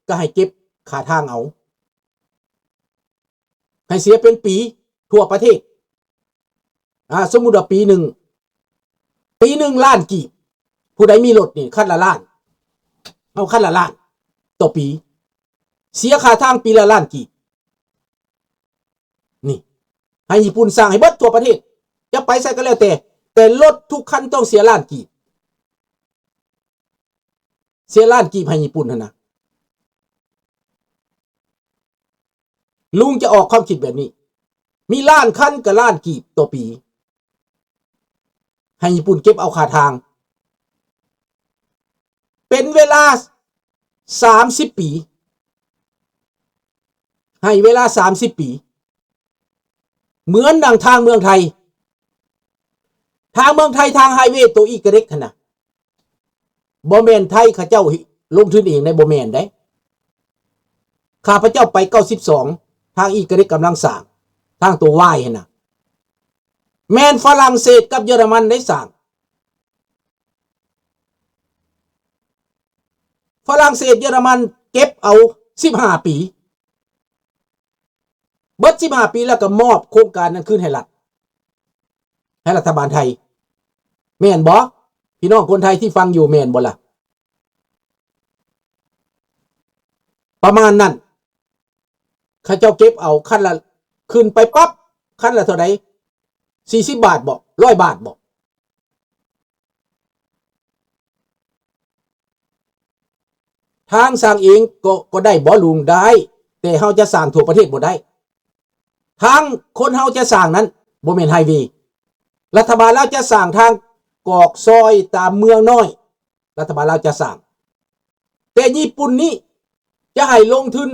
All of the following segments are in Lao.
ກໍໃຫ້ເກັບຄ່າທາງເອົາ ໃຫ້ເສຍເປັນປີທົ່ວປະເທດ. ອາ ສົມມຸດວ່າປີໜຶ່ງ ປີໜຶ່ງລ້ານກີບ ຜູ້ໃດມີລົດນີ້ ຄັນລະລ້ານ ເອົາຄັນລະລ້ານຕໍ່ປີ ເສຍຄ່າທາງປີລະລ້ານກີບ. ນີ້ ໃຫ້ຍີ່ປຸ່ນສ້າງໃຫ້ເບິດທົ່ວປະເທດ ຈະໄປໃສກໍແລ້ວແຕ່ ແຕ່ລົດທຸກຄັນຕ້ອງເສຍລ້ານກີບ ເສຍລ້ານກີບໃຫ້ຍີ່ປຸ່ນຫັ້ນນະ. ລຸງຈະອອກຄວາມຄິດແບບນີ້ ມີລ້ານຄັນກໍລ້ານກີບຕໍ່ປີ ໃຫ້ຍີ່ປຸ່ນເກັບເອົາຄ່າທາງ ເປັນເວລາສາມສິບປີ ໃຫ້ເວລາສາມສິບປີ ເໝືອນດັ່ງທາງເມືອງໄທ ທາງເມືອງໄທ ທາງໄຮເວໂຕອີກະເດັກຫັ້ນນະ ບໍ່ແມ່ນໄທເຂົາເຈົ້າລົງທຶນເອງໄດ໋ ບໍ່ແມ່ນໄດ໋. ຂ້າພະເຈົ້າໄປເກົ້າສິບສອງ ທາງອີກະເດັກກຳລັງສ້າງ ທາງໂຕວາຍຫັ້ນນະ ແມ່ນຝຣັ່ງເສດກັບເຢຍລະມັນໄດ້ສ້າງ. ຝຣັ່ງເສດ ເຢຍລະມັນເກັບເອົາສິບຫ້າປີ ເບິດສິບຫ້າປີແລ້ວກໍມອບໂຄງການນັ້ນຄືນໃຫ້ລັດ ໃຫ້ລັດຖະບານໄທ ແມ່ນບໍ່? ພີ່ນ້ອງຄົນໄທທີ່ຟັງຢູ່ ແມ່ນບໍ່ລະ? ປະມານນັ້ນ ເຂົາເຈົ້າເກັບເອົາຄັນລະ ຂຶ້ນໄປປັບ ຄັນລະເທົ່າໃດ? ສີ່ສິບບາດບໍ? ຮ້ອຍບາດບໍ? ທາງສ້າງເອງກໍ ກໍໄດ້ບໍ່ລຸງ? ໄດ້ ແຕ່ເຮົາຈະສ້າງທົ່ວປະເທດບໍ່ໄດ້. ທາງຄົນເຮົາຈະສ້າງນັ້ນບໍ່ແມ່ນໄຮເວ. ລັດຖະບານລາວຈະສ້າງທາງກອກຊອຍຕາມເມືອງນ້ອຍ ລັດຖະບານລາວຈະສ້າງ. ແຕ່ຍີ່ປຸ່ນນີ້ຈະໃຫ້ລົງທຶນ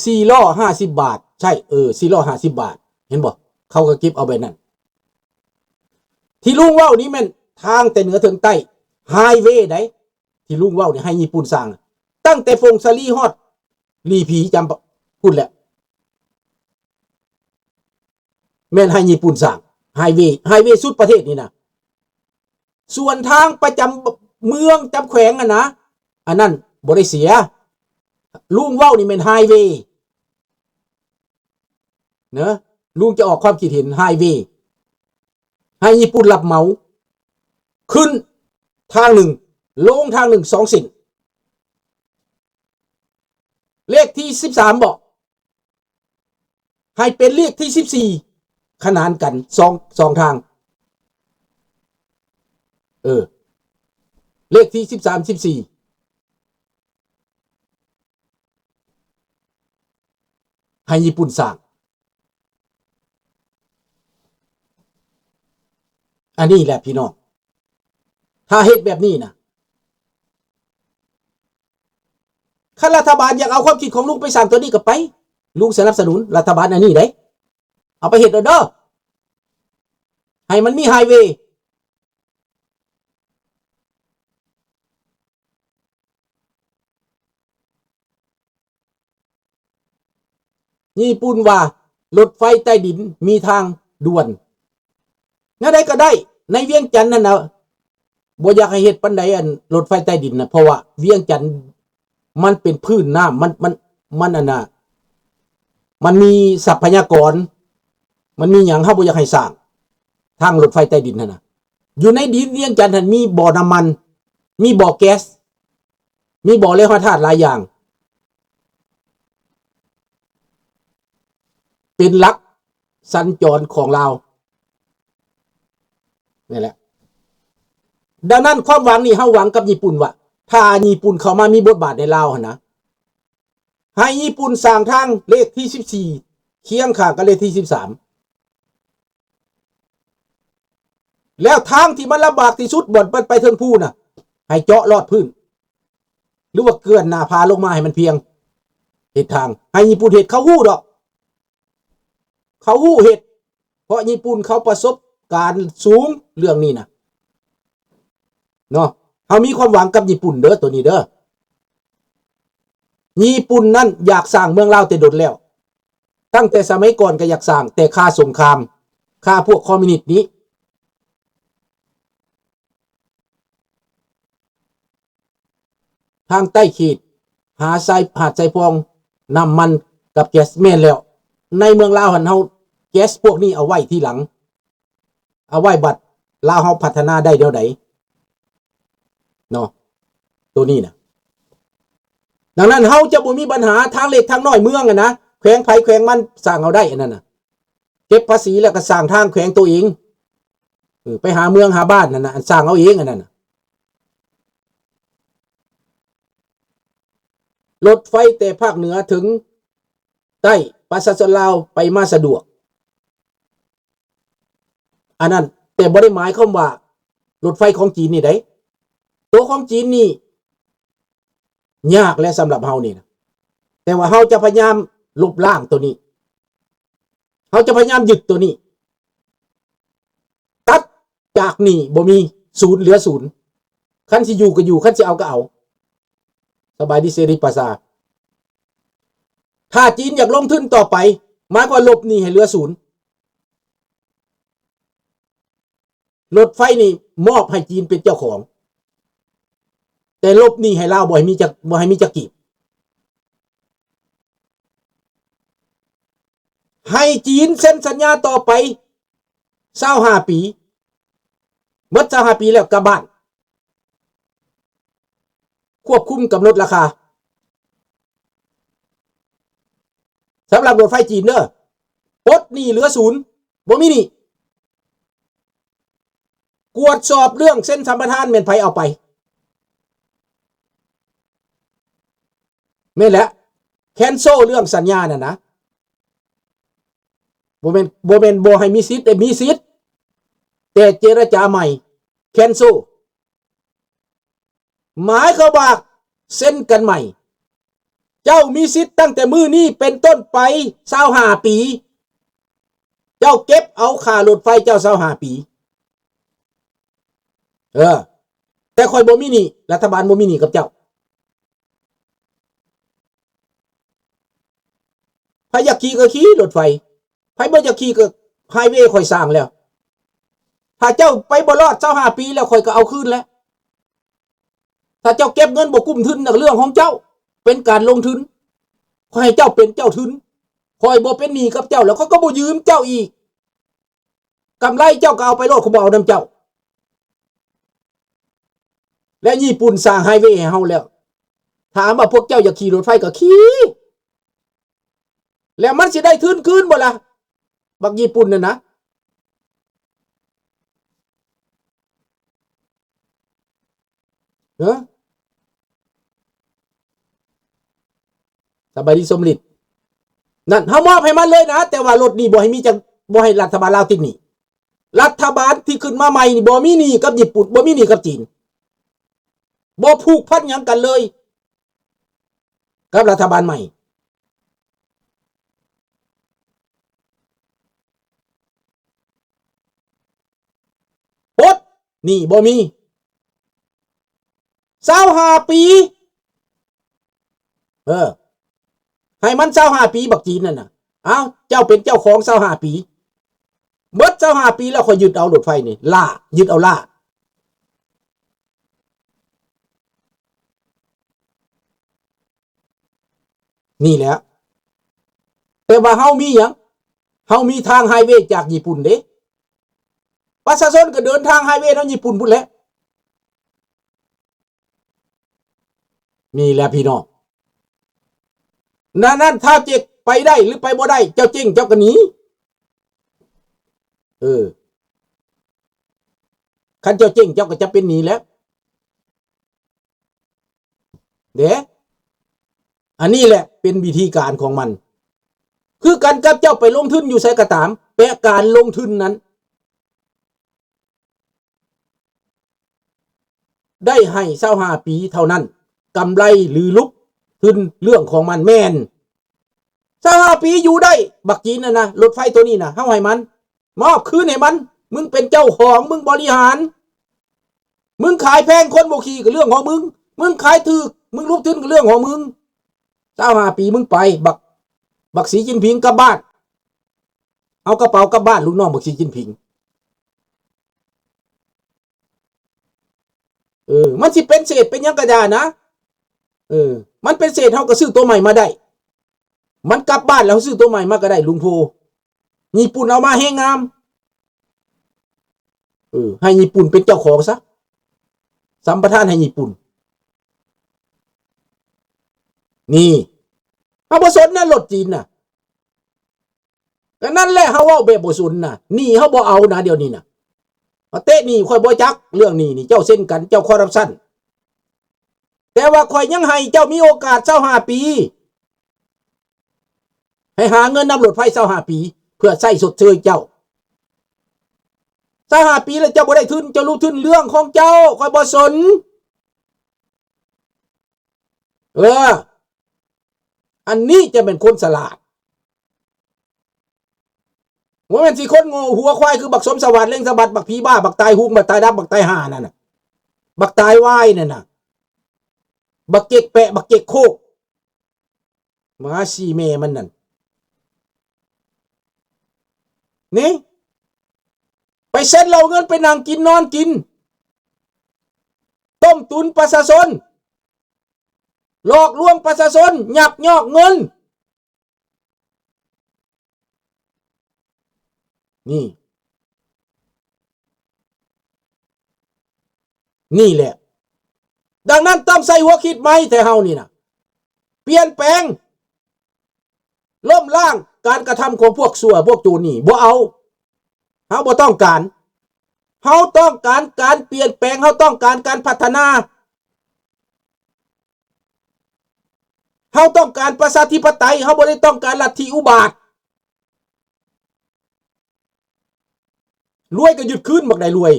ສີ່ລໍ້ຫ້າສິບບາດ ໃຊ່ ເອີ ສີ່ລໍ້ຫ້າສິບບາດ ເຫັນບໍ່? ເຂົາກໍເກັບເອົາແບບນັ້ນ. ທີ່ລຸງເວົ້ານີ້ແມ່ນທາງແຕ່ເໜືອເຖິງໃຕ້ ໄຮເວໃດ໋ ທີ່ລຸງເວົ້ານີ້ໃຫ້ຍີ່ປຸ່ນສ້າງ ຕັ້ງແຕ່ຟົງສາລີຮອດຫຼີ່ຜີ ຈຳພຸ້ນແຫຼະ ແມ່ນໃຫ້ຍີ່ປຸ່ນສ້າງ ໄຮເວ ໄຮເວສຸດປະເທດນີ້ນະ. ສ່ວນທາງປະຈຳເມືອງ ຈຳແຂວງຫັ້ນນະ ອັນນັ້ນບໍ່ໄດ້ເສຍ. ລຸງເວົ້ານີ້ແມ່ນໄຮເວເນາະ ລຸງຈະອອກຄວາມຄິດເຫັນ ໄຮເວ ໃຫ້ຍີ່ປຸ່ນຮັບເໝົາ ຂຶ້ນທາງໜຶ່ງ ລົງທາງໜຶ່ງ ສອງເສັ້ນ. ເລກທີສິບສາມບໍ? ໃຫ້ເປັນເລກທີສິບສີ່ ຂະໜານກັນ ສອງ ສອງທາງ ເອີ ເລກທີສິບສາມ ສິບສີ່ ໃຫ້ຍີ່ປຸ່ນສ້າງ. ອັນນີ້ແຫຼະພີ່ນ້ອງ ຖ້າເຮັດແບບນີ້ນະ ຄັນລັດຖະບານຢາກເອົາຄວາມຄິດຂອງລຸງໄປສ້າງຕົວນີ້ກໍໄປ ລຸງສະໜັບສະໜູນລັດຖະບານອັນນີ້ເດ້ ເອົາໄປເຮັດເອົາເດີ ໃຫ້ມັນມີໄຮເວ. ຍີ່ປຸ່ນວ່າລົດໄຟໃຕ້ດິນມີທາງດ່ວນ ແນວໃດກໍໄດ້ ໃນວຽງຈັນຫັ້ນນະ ບໍ່ຢາກໃຫ້ເຮັດປານໃດ ອັນລົດໄຟໃຕ້ດິນນະ ເພາະວ່າວຽງຈັນມັນເປັນພື້ນນ້ຳ ມັນ ມັນ ມັນອັນນ່າ ມັນມີຊັບພະຍາກອນ ມັນມີຫຍັງ ເຮົາບໍ່ຢາກໃຫ້ສ້າງທາງລົດໄຟໃຕ້ດິນຫັ້ນນະ. ຢູ່ໃນດິນວຽງຈັນຫັ້ນມີບໍ່ນ້ຳມັນ ມີບໍ່ແກັສ ມີບໍ່ແຮ່ທາດຫຼາຍຢ່າງ ເປັນຫຼັກສັນຈອນຂອງລາວນີ້ແຫຼະ. ດັ່ງນັ້ນຄວາມຫວັງນີ້ເຮົາຫວັງກັບຍີ່ປຸ່ນວ່າ ຖ້າຍີ່ປຸ່ນເຂົ້າມາມີບົດບາດໃນລາວຫັ້ນນະ ໃຫ້ຍີ່ປຸ່ນສ້າງທາງເລກທີສິບສີ່ ຄຽງຂ້າງກັບເລກທີສິບສາມ ແລ້ວທາງທີ່ມັນລຳບາກທີ່ສຸດ ບ່ອນມັນໄປເທິງພູນະ ໃຫ້ເຈາະລອດພື້ນ ຫຼືວ່າເກືອນໜ້າຜາລົງມາໃຫ້ມັນພຽງ ເຮັດທາງ ໃຫ້ຍີ່ປຸ່ນເຮັດ ເຂົາຮູ້ດອກ ເຂົາຮູ້ເຮັດ ເພາະຍີ່ປຸ່ນເຂົາປະສົບການສູງເລື່ອງນີ້ນະ ເນາະ. ເຮົາມີຄວາມຫວັງກັບຍີ່ປຸ່ນເດີ ໂຕນີ້ເດີ. ຍີ່ປຸ່ນນັ້ນຢາກສ້າງເມືອງລາວແຕ່ດົນແລ້ວ ຕັ້ງແຕ່ສະໄໝກ່ອນກໍຢາກສ້າງ ແຕ່ຄາສົງຄາມ ຄາພວກຄອມມິວນິດນີ້. ທາງໃຕ້ເຂດ ຫາຊາຍ ຫາດຊາຍຟອງ ນ້ຳມັນກັບແກັສ ແມ່ນແລ້ວ. ໃນເມືອງລາວຫັ້ນ ເຮົາແກັສພວກນີ້ເອົາໄວ້ທີຫຼັງ ເອົາໄວ້ບັດລາວເຮົາພັດທະນາໄດ້ແນວໃດເນາະ ໂຕນີ້ນະ. ດັ່ງນັ້ນເຮົາຈະບໍ່ມີບັນຫາທາງເລັກທາງນ້ອຍເມືອງຫັ້ນນະ ແຂວງໃຜແຂວງມັນສ້າງເອົາໄດ້ ອັນນັ້ນນະ ເກັບພາສີແລ້ວກໍສ້າງທາງແຂວງໂຕເອງ ເອີ ໄປຫາເມືອງຫາບ້ານຫັ້ນນະ ອັນສ້າງເອົາເອງ ອັນນັ້ນນະ. ລົດໄຟແຕ່ພາກເໜືອເຖິງໃຕ້ ປະຊາຊົນລາວໄປມາສະດວກ ອັນນັ້ນ ແຕ່ບໍ່ໄດ້ໝາຍຄວາມວ່າລົດໄຟຂອງຈີນນີ້ໃດ໋ ໂຕຂອງຈີນນີ້ຍາກແຫຼະສຳລັບເຮົານີ້ນະ ແຕ່ວ່າເຮົາຈະພະຍາຍາມລົບລ້າງໂຕນີ້ ເຮົາຈະພະຍາຍາມຍຶດໂຕນີ້ ຕັດຈາກໜີ້ບໍ່ມີ ສູນ ເຫຼືອສູນ ຄັນຊິຢູ່ກໍຢູ່ ຄັນຊິເອົາກໍເອົາ. ສະບາຍດີເສລີປາຊາ. ຖ້າຈີນຢາກລົງທຶນຕໍ່ໄປ ໝາຍຄວາມວ່າລົບໜີ້ໃຫ້ເຫຼືອສູນ. ລົດໄຟນີ້ມອບໃຫ້ຈີນເປັນເຈົ້າຂອງ ແຕ່ລົບໜີ້ໃຫ້ລາວ ບໍ່ໃຫ້ມີຈັກ ບໍ່ໃຫ້ມີຈັກກີບ. ໃຫ້ຈີນເຊັນສັນຍາຕໍ່ໄປຊາວຫ້າປີ ໝົດຊາວຫ້າປີແລ້ວກັບບ້ານ ຄວບຄຸມກຳນົດລາຄາ. ສຳລັບລົດໄຟຈີນເດີ ປົດໜີ້ເຫຼືອສູນ ບໍ່ມີໜີ້. ກວດສອບເລື່ອງເຊັນສຳປະທານແມ່ນໃຜເອົາໄປ. ແມ່ນແຫຼະ cancel ເລື່ອງສັນຍານັ້ນນະ ບໍ່ແມ່ນ ບໍ່ແມ່ນບໍ່ໃຫ້ມີສິດເດ້ ມີສິດ ແຕ່ເຈລະຈາໃໝ່ cancel ໝາຍຄວາມວ່າເຊັນກັນໃໝ່. ເຈົ້າມີສິດຕັ້ງແຕ່ມື້ນີ້ເປັນຕົ້ນໄປຊາວຫ້າປີ ເຈົ້າເກັບເອົາຄ່າລົດໄຟເຈົ້າຊາວຫ້າປີ. ເອີ ແຕ່ຂ້ອຍບໍ່ມີໜີ້ ລັດຖະບານບໍ່ມີໜີ້ກັບເຈົ້າ. ໃຜຢາກຂີ່ກໍຂີ່ລົດໄຟ ໃຜບໍ່ຢາກຂີ່ກໍ highway ຂ້ອຍສ້າງແລ້ວ. ຖ້າເຈົ້າໄປບໍ່ລອດຊາວຫ້າປີແລ້ວ ຂ້ອຍກໍເອົາຄືນແຫຼະ. ຖ້າເຈົ້າເກັບເງິນບໍ່ກຸ້ມທຶນ ນັ້ນກໍເລື່ອງຂອງເຈົ້າ ເປັນການລົງທຶນ. ຂ້ອຍໃຫ້ເຈົ້າເປັນເຈົ້າທຶນ ຂ້ອຍບໍ່ເປັນໜີ້ກັບເຈົ້າ ແລ້ວຂ້ອຍກໍບໍ່ຢືມເຈົ້າອີກ. ກຳໄລເຈົ້າກໍເອົາໄປໂລດ ຂ້ອຍບໍ່ເອົານຳເຈົ້າ. ແລະ ຍີ່ປຸ່ນສ້າງ highway ໃຫ້ເຮົາແລ້ວ. ຖາມວ່າພວກເຈົ້າຢາກຂີ່ລົດໄຟກໍຂີ່ ແລ້ວມັນຊິໄດ້ທຶນຄືນບໍ່ລະ ບັກຍີ່ປຸ່ນນັ້ນນະ? ເອີ ສະບາຍດີສົມລິດ ນັ້ນ ເຮົາມອບໃຫ້ມັນເລີຍນະ ແຕ່ວ່າລົດນີ້ບໍ່ໃຫ້ມີຈັກ ບໍ່ໃຫ້ລັດຖະບານລາວຕິດໜີ້. ລັດຖະບານທີ່ຂຶ້ນມາໃໝ່ນີ້ ບໍ່ມີໜີ້ກັບຍີ່ປຸ່ນ ບໍ່ມີໜີ້ກັບຈີນ ບໍ່ຜູກພັນຫຍັງກັນເລີຍ ກັບລັດຖະບານໃໝ່. ປົດໜີ້ບໍ່ມີ ຊາວຫ້າປີ ເອີ ໃຫ້ມັນຊາວຫ້າປີ ບັກຈີນນັ້ນນະ. ເອົ້າ ເຈົ້າເປັນເຈົ້າຂອງຊາວຫ້າປີ ເບິດຊາວຫ້າປີແລ້ວ ຂ້ອຍຍຶດເອົາລົດໄຟນີ້ ລ້າ ຍຶດເອົາລ້າ. ນີ້ແຫຼະ ແຕ່ວ່າເຮົາມີຫຍັງ? ເຮົາມີທາງໄຮເວຈາກຍີ່ປຸ່ນເດ້ ປະຊາຊົນກໍເດີນທາງໄຮເວນຳຍີ່ປຸ່ນພຸ້ນແຫຼະ. ນີ້ແຫຼະພີ່ນ້ອງ ນັ້ນໆ ຖ້າເຈັກໄປໄດ້ຫຼືໄປບໍ່ໄດ້ ເຈົ້າເຈັງເຈົ້າກໍໜີ ເອີ ຄັນເຈົ້າເຈັງເຈົ້າກໍຈຳເປັນໜີແຫຼະ. ເດ້ ອັນນີ້ແຫຼະເປັນວິທີການຂອງມັນ ຄືກັນກັບເຈົ້າໄປລົງທຶນຢູ່ໃສກໍຕາມ ແປະການລົງທຶນນັ້ນ ໄດ້ໃຫ້ຊາວຫ້າປີເທົ່ານັ້ນ ກຳໄລຫຼືຫຼຸບທຶນເລື່ອງຂອງມັນແມ່ນ ຊາວຫ້າປີຢູ່ໄດ້ ບັກຈີນນັ້ນນະ ລົດໄຟໂຕນີ້ນະ ເຮົາໃຫ້ມັນ ມອບຄືນໃຫ້ມັນ ມຶງເປັນເຈົ້າຂອງ ມຶງບໍລິຫານ ມຶງຂາຍແພງຄົນບໍ່ຂີ່ກໍເລື່ອງຂອງມຶງ ມຶງຂາຍຖືກ ມຶງລົງທຶນກໍເລື່ອງຂອງມຶງ ຊາວຫ້າປີມຶງໄປ ບັກ ບັກສີຈິ້ນຜິງກັບບ້ານ ເອົາກະເປົາກັບບ້ານ ລູກນ້ອງບັກສີຈິ້ນຜິງ. ເອີ ມັນຊິເປັນເສດເປັນຫຍັງກະຢ່ານະ ເອີ ມັນເປັນເສດ ເຮົາກໍຊື້ຕົວໃໝ່ມາໄດ້ ມັນກັບບ້ານແລ້ວ ເຮົາຊື້ຕົວໃໝ່ມາກໍໄດ້ ລຸງໂພ. ຍີ່ປຸ່ນເອົາມາແຮງງາມ ເອີ ໃຫ້ຍີ່ປຸ່ນເປັນເຈົ້າຂອງຊະ ສຳປະທານໃຫ້ຍີ່ປຸ່ນ. ນີ້ ເຮົາບໍ່ສົນນະ ລົດຈີນນະ. ກໍນັ້ນແຫຼະ ເຮົາເວົ້າແບບບໍ່ສົນນະ ໜີ້ເຮົາບໍ່ເອົານະ ດຽວນີ້ນະ ມາເຕະໜີ້ ຂ້ອຍບໍ່ຈັກເລື່ອງໜີ້ນີ້ ເຈົ້າເຊັນກັນ ເຈົ້າຄໍຣັບຊັນ ແຕ່ວ່າຂ້ອຍຍັງໃຫ້ເຈົ້າມີໂອກາດຊາວຫ້າປີ ໃຫ້ຫາເງິນນຳລົດໄຟຊາວຫ້າປີ ເພື່ອໃຊ້ຊົດເຊີຍເຈົ້າ ຊາວຫ້າປີແລ້ວ ເຈົ້າບໍ່ໄດ້ທຶນ ເຈົ້າລຸກທຶນເລື່ອງຂອງເຈົ້າ ຂ້ອຍບໍ່ສົນ. ເອີ ອັນນີ້ຈະແມ່ນຄົນສະຫຼາດ ບໍ່ແມ່ນຊິຄົນໂງ່ຫົວຄວາຍ ຄືບັກສົມສະຫວາດ ເລັ່ງສະຫວັດ ບັກຜີບ້າ ບັກຕາຍຮຸງ ບັກຕາຍດຳ ບັກຕາຍຫ່ານັ້ນນະ ບັກຕາຍວາຍນັ້ນນະ ບັກເຈັກແປະ ບັກເຈັກໂຄກ ໝາສີ່ແມ່ມັນນັ້ນ ນີ້ ໄປເຊັນແລ້ວເອົາເງິນໄປນັ່ງກິນນອນກິນ ຕົ້ມຕຸນປະຊາຊົນ ຫຼອກລວງປະຊາຊົນ ຍັກຍອກເງິນ ນີ້ ນີ້ແຫຼະ ດັ່ງນັ້ນຕ້ອງໃສ່ຫົວຄິດໃໝ່ແທ້ເຮົານີ້ນະ ປ່ຽນແປງ ລົ້ມລ້າງການກະທຳຂອງພວກຊົ່ວ ພວກໂຈນນີ້ ບໍ່ເອົາ ເຮົາບໍ່ຕ້ອງການ ເຮົາຕ້ອງການການປ່ຽນແປງ ເຮົາຕ້ອງການການພັດທະນາ ເຮົາຕ້ອງການປະຊາທິປະໄຕ ເຮົາບໍ່ໄດ້ຕ້ອງການລັດທິອຸບາດ ລວຍກໍຍຶດຄືນ ບັກໃດລວຍ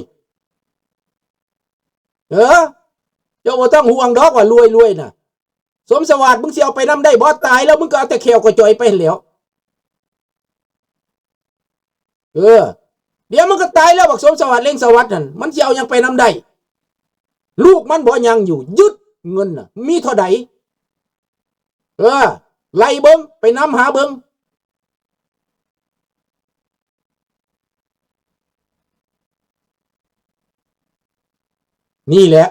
ເອີ ເຈົ້າບໍ່ຕ້ອງຫ່ວງດອກວ່າລວຍ ລວຍນະ ສົມສະຫວາດ ມຶງຊິເອົາໄປນຳໄດ້ບໍ່? ຕາຍແລ້ວມຶງກໍເອົາແຕ່ແຂ້ວກະຈ່ອຍໄປຫັ້ນແຫຼ້ວ ເອີ ດຽວມັນກໍຕາຍແລ້ວ ບັກສົມສະຫວາດ ເລັ່ງສະຫວັດນັ້ນ ມັນຊິເອົາຫຍັງໄປນຳໄດ້? ລູກມັນບໍ່ຍັງຢູ່ ຍຶດເງິນນະ ມີເທົ່າໃດ? ເອີ ໄລ່ເບິ່ງ ໄປນຳຫາເບິ່ງ ນີ້ແຫຼະ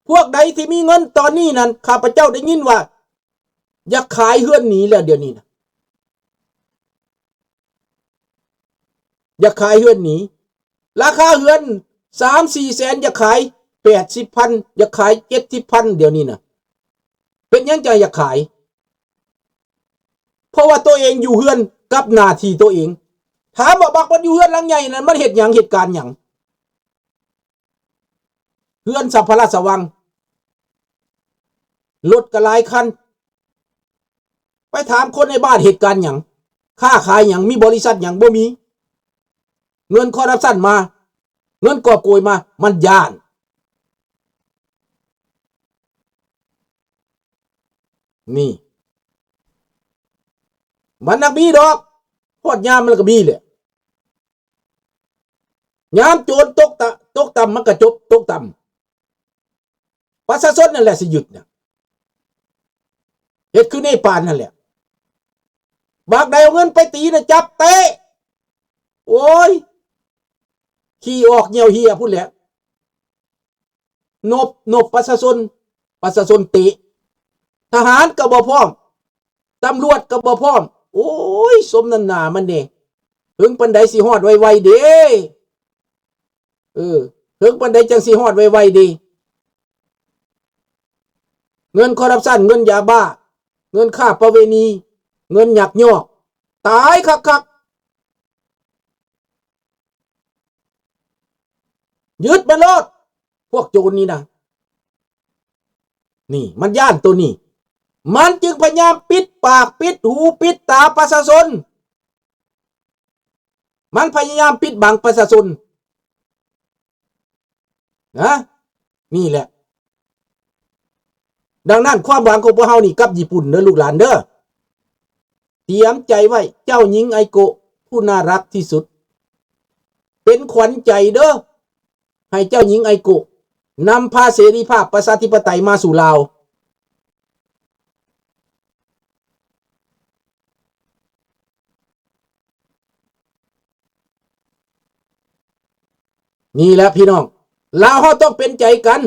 ພວກໃດທີ່ມີເງິນຕອນນີ້ນັ້ນ ຂ້າພະເຈົ້າໄດ້ຍິນວ່າ ຢາກຂາຍເຮືອນໜີແລ້ວ ດຽວນີ້ນະ ຢາກຂາຍເຮືອນໜີ ລາຄາເຮືອນສາມສີ່ແສນ ຢາກຂາຍແປດສິບພັນ ຢາກຂາຍເຈັດສິບພັນ ດຽວນີ້ນະ ເປັນຫຍັງຈັ່ງຢາກຂາຍ? ເພາະວ່າໂຕເອງຢູ່ເຮືອນກັບໜ້າທີ່ໂຕເອງ ຖາມວ່າບັກມັນຢູ່ເຮືອນຫຼັງໃຫຍ່ນັ້ນ ມັນເຮັດຫຍັງ ເຮັດການຫຍັງ? ເຮືອນສະພະລາຊະວັງ ລົດກໍຫຼາຍຄັນ ໄປຖາມຄົນໃນບ້ານເຮັດການຫຍັງ ຄ້າຂາຍຫຍັງ ມີບໍລິສັດຫຍັງ ບໍ່ມີ ເງິນຄໍຣັບຊັນມາ ເງິນກອບໂກຍມາ ມັນຢ້ານ ນີ້ ມັນນັກມີດອກ ຮອດຍາມມັນກໍມີແຫຼະ ຍາມໂຈນຕົກຕະ ຕົກຕ່ຳ ມັນກໍຈົບຕົກຕ່ຳ ປະຊາຊົນນັ້ນແຫຼະຊິຍຶດນະ ເຮັດຄືເນປານນັ້ນແຫຼະ ບາກໃດເອົາເງິນໄປຕີນະ ຈັບເຕະ ໂອ້ຍ ຂີ້ອອກຍ່ຽວເຫ່ຍພຸ້ນແຫຼະ ນົບ ນົບປະຊາຊົນ ປະຊາຊົນເຕະ ທະຫານກໍບໍ່ພ້ອມ ຕຳຫຼວດກໍບໍ່ພ້ອມ ໂອ້ຍ ສົມນ້ຳໜ້າມັນແດ່ ເຖິງປານໃດຊິຮອດໄວໆເດ ເອີ ເຖິງປານໃດຈັ່ງຊິຮອດໄວໆເດ ເງິນຄໍຣັບຊັນ ເງິນຢາບ້າ ເງິນຄ້າປະເວນີ ເງິນຍັກຍອກ ຕາຍຄັກໆ ຍຶດມັນໂລດ ພວກໂຈນນີ້ນະ ນີ້ ມັນຢ້ານໂຕນີ້ ມັນຈຶ່ງພະຍາຍາມປິດປາກ ປິດຫູ ປິດຕາປະຊາຊົນ ມັນພະຍາຍາມປິດບັງປະຊາຊົນນະ ນີ້ແຫຼະ ດັ່ງນັ້ນ ຄວາມຫວັງຂອງພວກເຮົານີ້ກັບຍີ່ປຸ່ນເດີ ລູກຫຼານເດີ ຕຽມໃຈໄວ້ ເຈົ້າຍິງໄອໂກະ ຜູ້ໜ້າຮັກທີ່ສຸດ ເປັນຂວັນໃຈເດີ ໃຫ້ເຈົ້າຍິງໄອໂກະ ນຳພາເສລີພາບປະຊາທິປະໄຕມາສູ່ລາວ ນີ້ແຫຼະພີ່ນ້ອງ ລາວເຮົາຕ້ອງເປັນໃຈກັນ